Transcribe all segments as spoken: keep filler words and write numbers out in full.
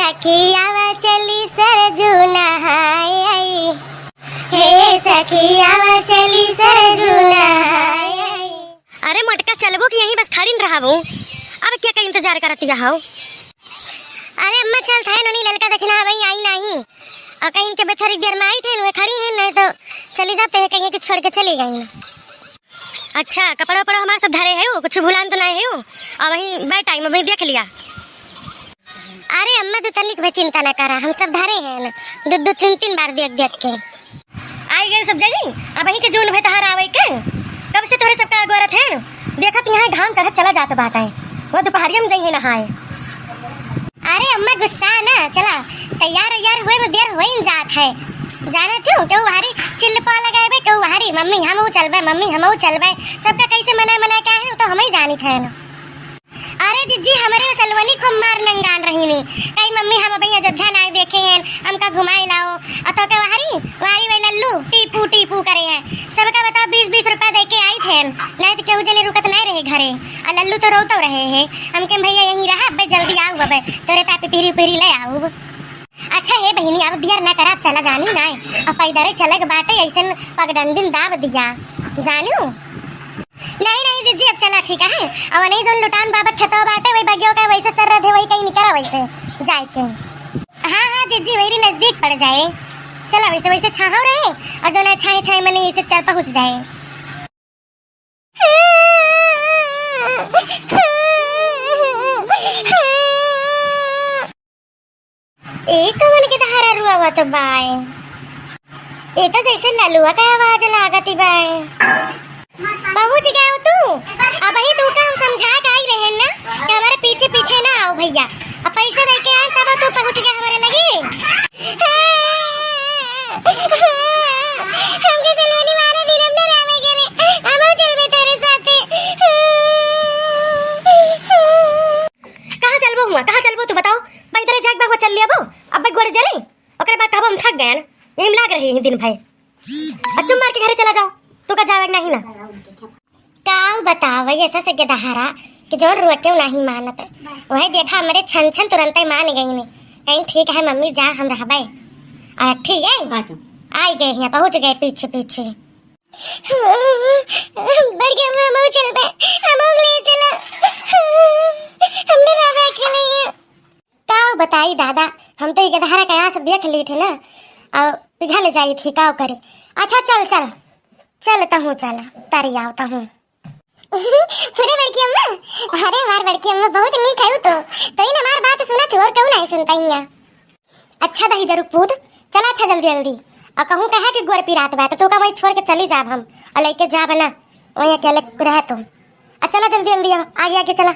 सखी आवा चली सरजू नहाए आई। हे सखी आवा चली सरजू नहाए आई। अरे मोटका, चलबो कि यहीं बस खड़िन रहबो? अब क्या का इंतजार करत या हो? अरे अम्मा, चल थे नोनी, ललका देखना है भाई, आई नहीं। और कहीं के बछरी देर में आई थे, वे खड़ी हैं, नहीं तो चली जाते हैं, कहीं कि छोड़ के चली गई। अच्छा, कपड़ा वपड़ा हमार सब धरे है, कुछ भुलान तो नहीं है? अब वहीं बैठ टाइम अभी देख लिया। अरे अम्मा, तू तनिक भी चिंता ना करा, हम सब धरे हैं ना, दो दो तीन तीन बार देख देख के। आई गए सब जनी, अब वहीं के जून भे तहार आवे के, कब से तोरे सबका अगोरत है, देखत यहाँ घाम चढ़त चला जात बात है, वो दोपहरिया में जइहे नहाए। अरे अम्मा गुस्सा ना, चला तैयार वैयार होए में देर होइन जात है। जाने तू केहू हारी चिल्लपा लगाए बे, केहू हारी मम्मी हमहू चलबे, मम्मी हमहू चलबे। सबका कैसे मनाए मनाए का है, वो तो हम ही जानित है ना। अरे जिज्जी, हमरे सलवनी खूब मार नंगान रही ने। कही मम्मी हम अबही अयोध्या नाई देखे हैं, हमका घुमाए लाओ। अ तो के वाहरी, वाहरी वही लल्लू टीपू टीपू करे हैं। सबका बताओ बीस बीस रुपया दे के आई थे, नहीं तो केहू जने रुकत नहीं रहे घरे। आ लल्लू तो रोतो रहे हैं। हम कहे भैया यहीं रहा, अबे जल्दी आऊ, अबे तोरे तापी पीरी पीरी ले आऊ। अच्छा हे बहिनी, अब दियर ना करा, अब चला जानी ना, अब पैदरे चले के बाटे, ऐसन पगडंडिन दाब दिया जानू। नहीं नहीं जिज्जी, अब चला ठीक है। अब नहीं जोन लुटान बाबत खेतवा बाटे, वही बगियो का वैसे सर रहे, वही कहीं निकरा वैसे जाए के। हाँ हाँ जिज्जी, वही नजदीक पड़ जाए। चला वैसे वैसे छाहो रहे, और जो ना छाए छाए मने इसे चल पहुँच जाए। ए कवन के दहारा रुआवत बाय? ए तो जैसे ललुआ का आवाज लागत बाय। पहुँच गए तू? अबही तू का हम समझा के आई रहे ना कि हमारे पीछे पीछे ना आओ भैया। अब पैसा दे के आए तब तू पहुँच गए हमारे लगे। हमके सलोनी मारे धीरम न रावे करे। हम चलबे तेरे साथे। कहाँ चलबो हुआ, कहाँ चलबो तू बताओ? पैदरे जाके बा हुआ चल लिया बो। अब गोड़ जरे, ओकरे बाद कहबो हम थक गए, यहीं लाग रही हैं दिन भर। आ चुप मार के घरे चला जाओ, तू का जावे के नहीं ना। काऊ बतावे ऐसा से गेदहारा कि जौन रुआ केहू नहीं मानत। वही देखा हमरे छन छन तुरंते मान गई ने। कहीं ठीक है मम्मी जा हम रहबे। आ ठीक है, बाजू। आई गए हैं, पहुँच गए पीछे पीछे। बड़की अम्मा, हमहू चलबे, हमहू ले चला। हम ना रहबे अकेले हियाँ। काव बताई दादा, हम तो ई गदहारा के आस देख ली थे ना, और पिघल जाई थी, काव करे। अच्छा चल, चल, चल तहूँ चल, तारी आओ तहूँ। अरे बड़की अम्मा, अरे हमार बड़की अम्मा बहुत नीक है तो, तो इन हमार बात सुनत हो और कहू नहीं सुनता हियाँ। अच्छा दही जरूर पूत, चला अच्छा जल्दी जल्दी। और कहूँ कहा कि गोड़ पिरात बा, तो तोका वहीं छोड़ के चली जाब हम, और लेके जाब ना, वहीं अकेले रह तू। आ चला जल्दी जल्दी, अब आगे आगे चला।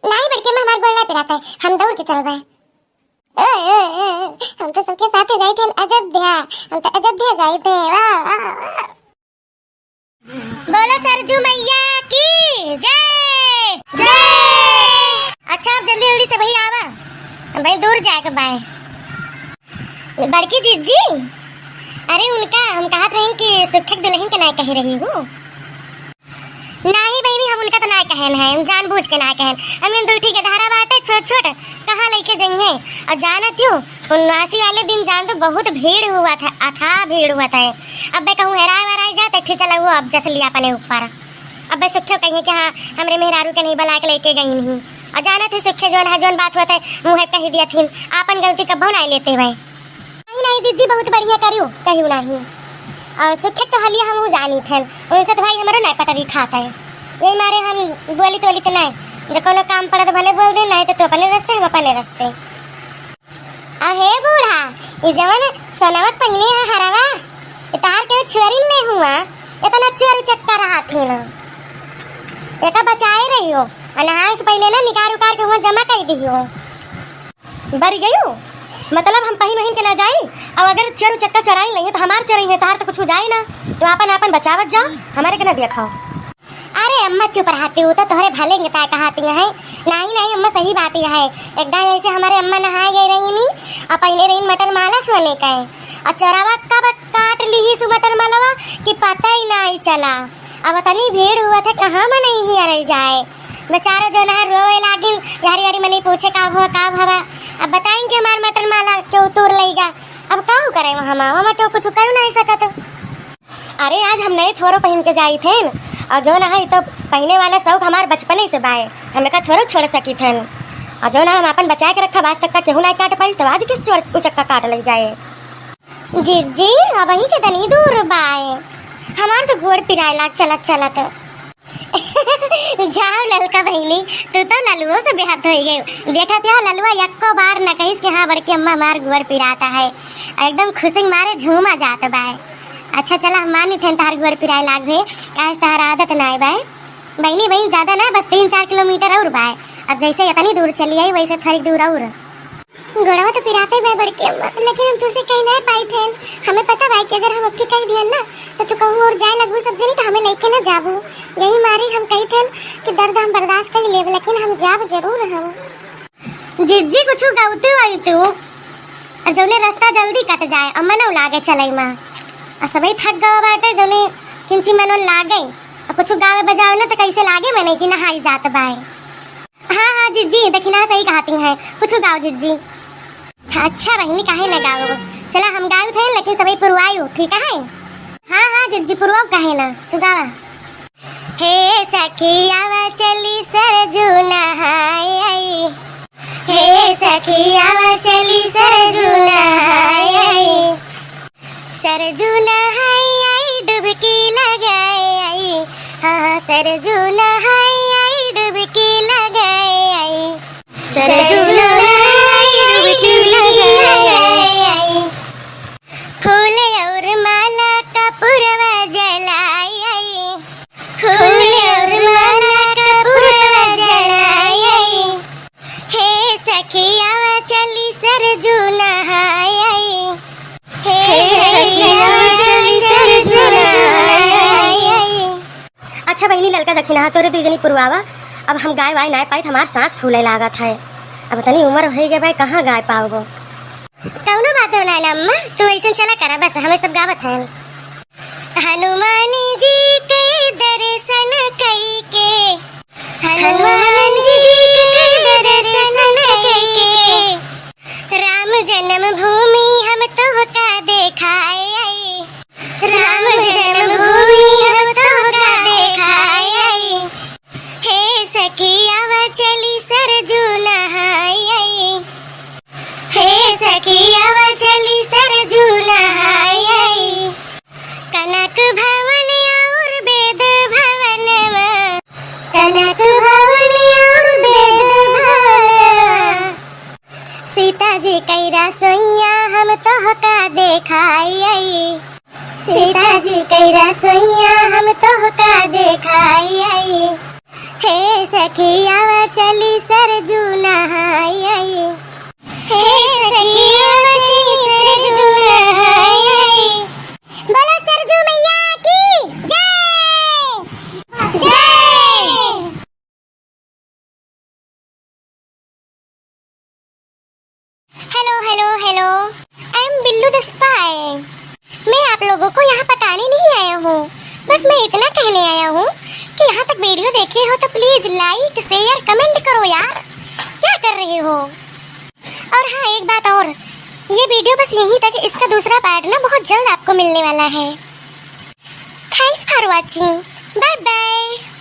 नहीं बड़की अम्मा, हमार गोड़ ना पिरात है, हम दौड़ के चलबे। ए, ए, ए, हम तो सबके साथ जाई थे अयोध्या, हम तो अयोध्या जाई थे। वाह, वाह, वाह। बोलो सरजू मैया की जय। जय। अच्छा, अब जल्दी जल्दी से भाई आवा, भाई दूर जाए के बाय। बड़की जिज्जी, अरे उनका हम कहत रही कि सुखे के दुल्हन के नाय कहे रही हूँ। नाही बहिनी, हम उनका तो ना कहन है, हम जानबूझ के ना कहन। हम इन दुई ठे गदहारा बाटे छोट छोट, कहाँ लेके जइहें? और जानत हो, उन्नासी वाले दिन जान तो बहुत भीड़ हुआ था, अथाह भीड़ हुआ था। अबे कहूँ हेराए वेराए जात, एक ठे चला हुआ अब जस लिया अपने ऊपर। अबे सुखे कहिए कि हाँ, हमरे मेहरारू के नहीं बुला के लेके गई नहीं। और जानत हो सुखे जौन है, जौन बात होत है, मुँह कही दिया थी, आपन गलती कब्बो ना लेते हुए। नहीं, नहीं, जिज्जी, बहुत बढ़िया करियो, कहियो नहीं। और सुखे तो हलिया हमहू जानी थेन, उनसे तो भाई हमरो नहीं पटरी खात है। यही मारे हम बोली तोली तो नहीं, जो कोनो काम पड़ा तो भले बोल दे, नहीं तो तू अपने रास्ते, हम अपने रास्ते। अहे बूढ़ा, ये जवन सनवत पहिने है हरवा, ये तार के चोरिन में हुआ, इतना चोर चक्का रहा थे ना। एका बचाए रहियो, और नहाए से पहले ना निकार उकार के हुआ जमा कर दियो। बरी गयो, मतलब हम पहिन वहिन के ना जाई, और अगर चोर उचक्का चोराई नहीं है तो हमार चोराई है, तहार तो कुछ हो जाए ना, तो आपन आपन बचावत जाओ, हमारे के ना दिया खाओ। अरे अम्मा चुप रहती हूँ तो तोहरे भले के ताय कहती है। नहीं नहीं अम्मा सही बात यह है, एक दाई ऐसे हमारे अम्मा नहाए गई रही नी, और पहने रही मटन माला सोने का है, और चोरावा कब काट ली ही सु मटन मालवा कि पता ही नहीं चला। अब इतनी भीड़ हुआ था, कहाँ मनई ही अरई जाए। बेचारो जो नहर रोवे लागिन, यारी यारी मने पूछे का हुआ, का भवा? अब बताइन कि हमार मटर माला केहू तूर लइगा। अब काहू करे वहाँ मा, वहाँ केहू कुछ कह नहीं सकत। अरे, आज हम नए थोरो पहिन के जाई थेन, और जौन है तो पहिने वाला शौक हमार बचपने से बाए, हम एका थोरो छोड़ सकी थेन। और जौन है हम आपन बचाए के रखब, आज तक का केहू नाई काट पाइस, तो आज किस चोर उचक्का काट लइ जाए। जिज्जी, अबहीं के तनी दूर बाए, हमार तो गोड़ पिराए लाग चलत चलत। जाओ ललका बहिनी, तू तो ललुओ से बेहद होई गई। देखत या ललुआ यक्को बार न कहिस कि हाँ बड़की अम्मा हमार गोड़ पिराता है, एकदम खुशी के मारे झूमा जात बाए। अच्छा चला, हम मानी थेन तहार गोड़ पिराए लाग हुए, काहे से तहार आदत नाय बाए। बहिनी, बहिन, ज्यादा ना, बस तीन चार किलोमीटर और बाए। अब जैसे इतनी दूर चली आई, वैसे थोड़ी दूर और। गोड़वा तो पिराते बाए बड़की अम्मा, लेकिन हम तुझसे कहीं ना पाई थेन। हमें पता बाए कि अगर हम अबकी कही दियन ना, तो तू कहूँ और जाए लगबू सब जनी, तो हमें लेके ना जाबू। यही मारे हम कही थेन कि दर्द हम बर्दाश्त कर लेब, लेकिन हम जाब जरूर हम। जिज्जी, कुछ गौतू आई तू, और जौने रास्ता जल्दी कट जाए, और मनो लागे चलई मा। और सबही थक गवा बाटे, जौने किंची मनो लागे, और कुछ गावे बजावे ना, तो कैसे लागे मने कि नहाई जात बाए। हाँ, हाँ, जिज्जी, दखिना सही कहती हैं, कुछ गाओ, जिज्जी। अच्छा बहिनी, काहे न गाओ? चला, हम गाओ थे, लेकिन सबही पुरवायु, ठीक है? हाँ, हाँ, जिज्जी, पुरवाओ, काहे ना, तू गावा। हे सखी, आवा चली सरजू नहाए आई। हे सखी, आवा चली सरजू नहाए आई। सरजू नहाई आई, डुबकी लगाए आई। हाँ, सरजू नहाई आई, डुबकी लगाए आई। सरजू नहाई आई, डुबकी लगाए आई। फूल और माला कपूरवा जलाई आई। फूल और माला कपूरवा जलाई आई। हे सखी, आवा चली सरजू नहाए आई। हे सखी, आवा चली सरजू नहाए आई। अच्छा बहिनी, ललका दखिना, तोरे दुई जनी पुरवावा। अब हम गाय वाय नाय पाइत, हमार सांस फूले लागत है। अब तनी उम्र होइ गए भाई, कहाँ गाय पाओगो? कौनो बात हो ना अम्मा, तू ऐसे चला करा, बस हमें सब गावत हैं। हनुमान जी के दर्शन कई के, हनुमान जी के दर्शन कई के, राम जन्मभूमि हम तोहका देखाए आई। राम जन्मभूमि हम तोहका देखाए आई। हे सखी, आवा चली सरजू नहाए आई। हे सखी, आवा चली सरजू नहाए आई। कनक भवन और वेद भवन मा, कनक भवन और वेद भवन मा, सीता जी कई रसोइया हम तोहका देखाई आई। सीता जी कई रसोइया हम तोहका देखाई आई। हे सखी, आवा चली सरजू नहाई आई। हे सखी, आवा चली सरजू नहाई आई। बोलो सरजू मैया की जय। जय। Hello, hello, hello. I am बिल्लू the spy. मैं आप लोगों को यहाँ पकाने नहीं आया हूँ, बस मैं इतना कहने आया हूँ कि यहाँ तक video देखे हो तो please like, share, comment करो यार, क्या कर रहे हो? और हाँ, एक बात और, ये video बस यहीं तक, इसका दूसरा part ना बहुत जल्द आपको मिलने वाला है। Thanks for watching. Bye bye.